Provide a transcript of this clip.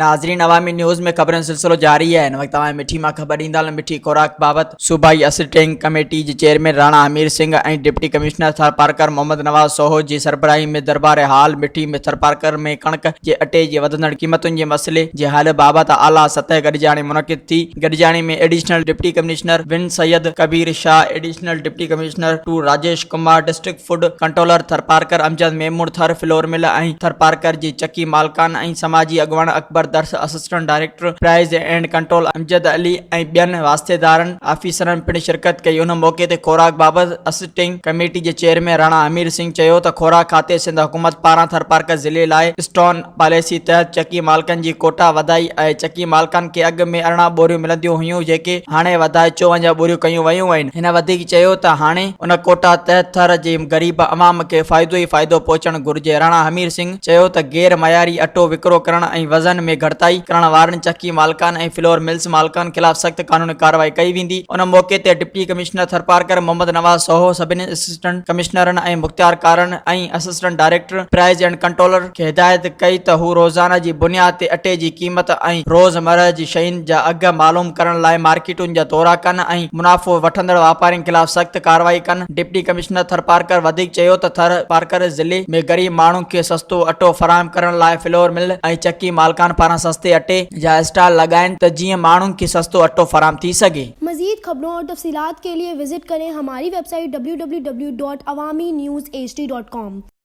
ناظرين عوامي نيوز ۾ خبرن جو سلسلو جاري آهي هن وقت اوهان مٺي مان خبر ڏيندا هلون مٺي خوراڪ بابت صوبائي اسٽينگ ڪميٽي جي chairman Rana Hamir Singh ۽ deputy commissioner Tharparkar Muhammad Nawaz Soho جي سربراهي ۾ دربار هال مٺي ۾ ٿرپارڪر ۾ ڪڻڪ جي اٽي جي وڌندڙ قيمتن جي مسئلي جي حل بابت اعليٰ سطح گڏجاڻي منعقد ٿي گڏجاڻي ۾ additional deputy commissioner one Syed Kabir Shah additional deputy commissioner 2 Rajesh Kumar district food controller Tharparkar Amjad Memon Thar flour mill ۽ Tharparkar جي چڪي مالڪان ۽ سماجي اڳواڻ Akbar Dars assistant director price and control Amjad Ali ۽ ٻين واسطيدارن آفيسرن پڻ شرڪت ڪئي ان موقعي تي خوراڪ بابت اسٽنگ ڪميٽي جي چيئرمين راڻا امير سنگهه چيو ته خوراڪ کاتي سنڌ حڪومت پاران ٿرپارڪر ضلعي لاء اسٽون پاليسي تحت چڪي مالڪن جي ڪوٽا وڌائي آهي، چڪي مالڪن کي اڳ ۾ 18 ٻوريون ملنديون هيون جيڪي هاڻي وڌائي 54 ٻوريون ڪيون ويون آهن، هن وڌيڪ چيو ته هاڻي ان ڪوٽا تحت ٿر جي غريب عوام کي فائدو ئي فائدو پهچڻ گهرجي، راڻا همير سنگهه چيو ته غير معياري اٽو وڪرو ڪرڻ ۽ وزن ۾ گهٽتائي ڪرڻ وارن چڪي مالڪن ۽ فلور ملز مالڪن خلاف سخت قانوني ڪارروائي ڪئي ويندي، ان موقعي تي ڊپٽي ڪمشنر ٿرپارڪر محمد نواز سوهو سڀني اسسٽنٽ ڪمشنرن ۽ مختيارڪارن ۽ assistant director price and controller کي هدايت ڪئي ته هو روزانه جي بنياد تي اٽي جي قيمت ۽ روز مرهه جي شين جا اگهه معلوم ڪرڻ لاء مارڪيٽن جا دورا ڪن ۽ منافعو وٺندڙ واپارين خلاف سخت ڪارروائي ڪن. ڊپٽي ڪمشنر ٿرپارڪر وڌيڪ چيو ته ٿرپارڪر ضلعي ۾ غريب ماڻهن کي سستو اٽو فراهم ڪرڻ لاء فلور مل ۽ چڪي مالڪان پاران سستي اٽي جا اسٽال لڳائين ته جيئن ماڻهن کي سستو اٽو فراهم ٿي سگهي. مزيد خبرون اور تفصيلات کے لئے وزٽ ڪرين ھماري web site www.awamiNewsHD.com.